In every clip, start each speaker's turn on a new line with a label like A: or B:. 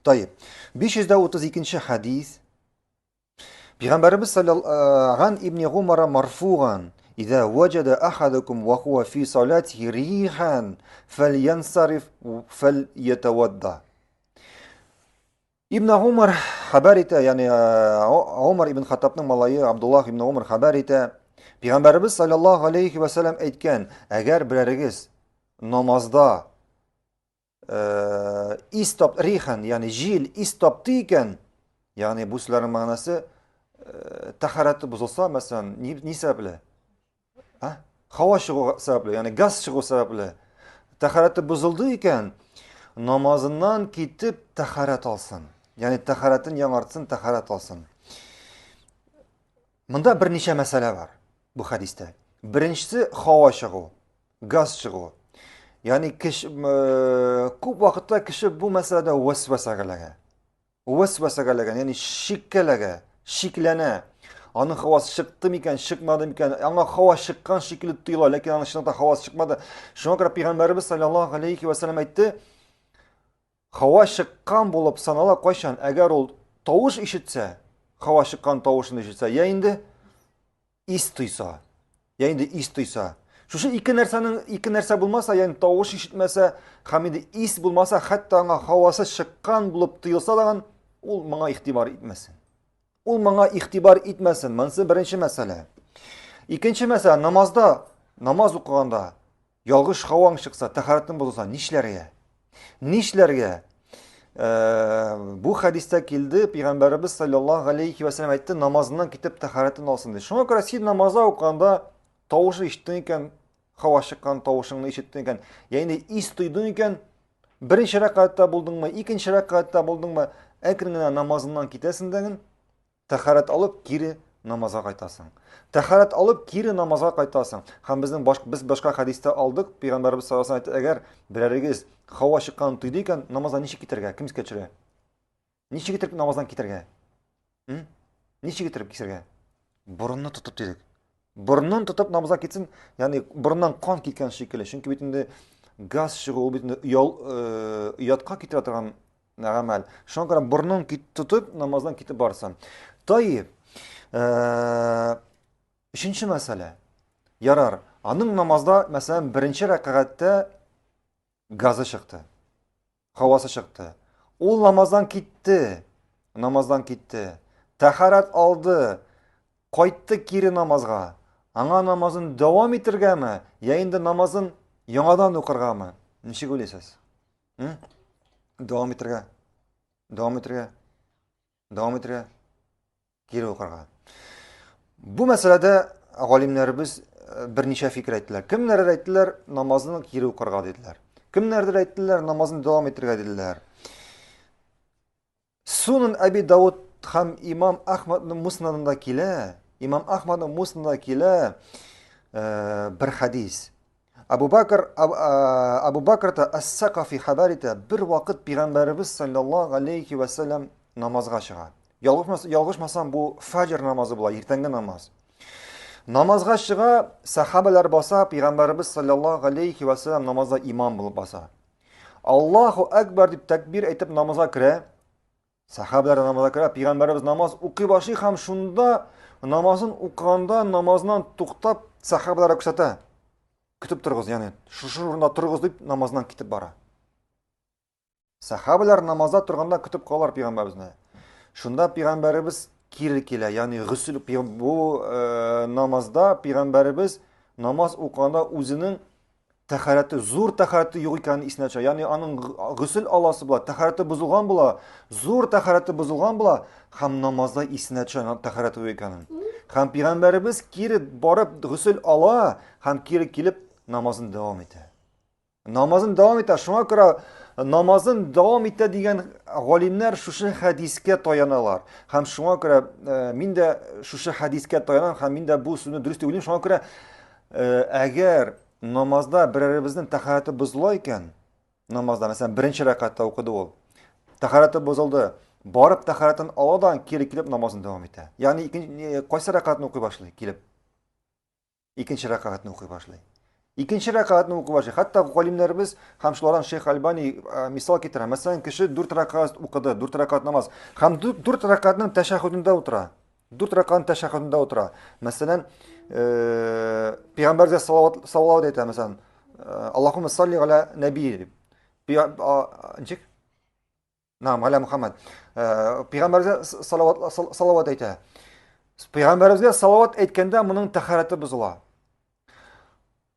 A: Таип. 532 хәдис. Пәйгамбәребез саллаллаһу ибн Гумара марфуган Иза ваҗада ахадукум ва хуа фи салатихи рихан фальянсариф фальятавадда. Ибн Умар хәбәр итә, ягъни Умар ибн Хаттабның малае Абдуллах ибн Умар хәбәр итә. Пәйгамбәребез саллаллаһу алейхи ва саллям әйткән, әгәр берәрегез намазда ис тап рихан, ягъни җил ис тапты икән, ягъни бу сүзләрнең мәгънәсе тәһарәте бозылса, мәсәлән, ни, ни сәбәпле? А? Һава чыгу сәбәпле, ягъни газ чыгу сәбәпле. Тәһарәте бозылды икән, намазыннан китеп тәһарәт алсын. Ягъни тәһарәтен яңартсын, тәһарәт алсын. Монда берничә мәсьәлә бар бу хәдистә. Беренчесе һава чыгу, газ чыгу. Ягъни кеше күп вакытта кеше бу мәсьәләдә вәсвәсәгә эләгә. Вәсвәсәгә эләгә, ягъни шиккә эләгә, шикләнә. Аның һавасы чыкты микән, чыкмады микән? Аңа һава чыккан шикелле тоела, ләкин аның чынлыкта һавасы чыкмады. Шуңа күрә пәйгамбәребез саллаллаһу алейхи ва саллям әйтте, һава чыккан булып санала кайчан, әгәр ул тавыш ишетсә, һава чыккан тавышын ишетсә, я инде ис тойса, я инде ис тойса. Шушы ике нәрсәнең ике нәрсә булмаса, ягъни тавыш ишетмәсә һәм инде ис булмаса, хәтта аңа һавасы чыккан булып тоелса да, ул моңа игътибар итмәсен. Ул моңа игътибар итмәсен. Монысы беренче мәсьәлә. Икенче мәсьәлә, намазда, намаз укыганда ялгыш һаваң чыкса, тәһарәтең бозылса, нишләргә? Нишләргә? Э, бу хәдистә килде, пәйгамбәребез саллаллаһу алейхи ва сәлләм әйтте, намазыннан китеп тәһарәтен алсын ди. Шуңа күрә син намазда укыганда тавышы ишеттең икән, һава чыккан тавышыңны ишеттең икән, ягъни ис тойдың икән, беренче рәкәгатьтә булдыңмы, икенче рәкәгатьтә булдыңмы, әкрен генә намазыннан китәсең дә Тәһарәт алып, кире намазга кайтасың. Тәһарәт алып, кире намазга кайтасың. Һәм безнең баш, без башка хәдистә алдык, пәйгамбәребез саллаллаһу алейһи ва әгәр берәрегез һава чыкканын тойды икән, намаздан ничек китәргә? Кем искә төшерә? Ничек итеп намаздан китәргә? М? Ничек итеп кисәргә? Борынны тотып дидек. Борынын тотып намазга китсен, ягъни борыннан кан киткән шикелле. Чөнки бит инде газ чыгу ул бит инде оял, э, оятка китерә торган гамәл. Шуңа күрә борынын тотып намаздан китеп барсын. Таип. Э, өченче мәсьәлә. Ярар, аның намазда, мәсәлән, беренче рәкәгатьтә газы чыкты. Һавасы чыкты. Ул намаздан китте. Намаздан китте. Тәһарәт алды. Кайтты кире намазга. Аңа намазын дәвам итергәме, я инде намазын яңадан укыргамы? Ничек уйлыйсыз? Дәвам итергә. Дәвам итергә. Дәвам итергә. Кире укырга. Бу мәсьәләдә галимнәребез э, берничә фикер әйттеләр. Кемнәрдер әйттеләр, намазны кире укырга диделәр. Кемнәрдер әйттеләр, намазны дәвам итергә диделәр. Сунан Әби Дауд һәм Имам Ахмадның муснадында килә, Имам Ахмадның муснадында килә э, бер хадис. Абу Бакр Абу Бакр та Ас-Сакафи хәбәр итә, бер вакыт пәйгамбәребез саллаллаһу алейхи ва саллям намазга чыга. Ялгышмасам, бу фаҗр намазы була, иртәнге намаз. Намазга чыга, сахабалар баса, пәйгамбәребез саллаллаһу алейхи ва саллям намазда имам булып баса. Аллаһу акбар дип тәкбир әйтеп намазга керә. Сахабалар намазга керә, пәйгамбәребез намаз укый башлый һәм шунда намазын укыганда намазыннан туктап сахабаларга күрсәтә. Көтеп торыгыз, ягъни шушы урында торыгыз дип намазыннан китеп бара. Сахабалар намазда торганда көтеп калалар пәйгамбәребезне. Шунда пәйгамбәребез кире килә, ягъни гөсел бу э, намазда пәйгамбәребез намаз укыганда үзенең тәһарәте, зур тәһарәте юк икәнен исенә төшә. Ягъни аның гөсел аласы була, тәһарәте бозылган була, зур тәһарәте бозылган була һәм намазда исенә төшә тәһарәте юк икәнен. Һәм пәйгамбәребез кире барып гөсел ала һәм кире килеп намазын дәвам итә. Намазын дәвам итә. Шуңа күрә намазын дәвам итә дигән галимнәр шушы хәдискә таяналар. Һәм шуңа күрә э, мин дә шушы хәдискә таянам һәм мин дә бу сүзне дөрес дип уйлыйм. Шуңа күрә э, әгәр намазда берәребезнең тәһарәте бозыла икән, намазда, мәсәлән, беренче рәкәгатьтә укыды ул, тәһарәте бозылды, барып тәһарәтен ала да кире килеп намазын дәвам итә. Ягъни икенче кайсы рәкәгатьне укый башлый килеп? Икенче рәкәгатьне укый башлый. Икенче рәкәгатьне укый башлый. Хәтта галимнәребез һәм шулардан Шейх Альбани э, мисал китерә. Мәсәлән, кеше дүрт рәкәгать укыды, дүрт рәкәгать намаз. Һәм дүрт рәкәгатьнең тәшәһүдендә утыра. Дүрт рәкәгатьнең тәшәһүдендә утыра. Мәсәлән, э, пәйгамбәргә салават салават әйтә, мәсәлән, э, Аллаһумма салли аля нәби дип. Ничек? Нам, аля Мухаммад. Пәйгамбәргә салават салават әйтә. Пәйгамбәребезгә салават әйткәндә моның тәһарәте бозыла.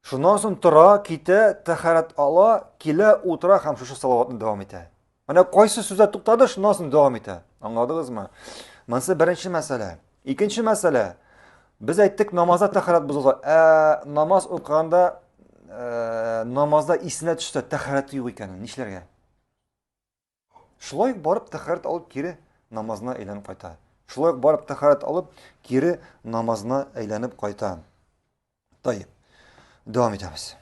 A: Шуннан соң тора, китә, тәһарәт ала, килә, утыра һәм шушы салаватны дәвам итә. Менә кайсы сүздә туктады, шуннан соң дәвам итә. Аңладыгызмы? Монысы беренче мәсьәлә. Икенче мәсьәлә. Без әйттек, намазда тәһарәт бозылса, ә намаз укыганда ә, намазда исенә төшсә, тәһарәте юк икәнен, нишләргә? Шулай ук барып тәһарәт алып кире намазына әйләнеп кайта. Шулай ук барып тәһарәт алып кире намазына әйләнеп кайта. Таеп. Дәвам итәбез.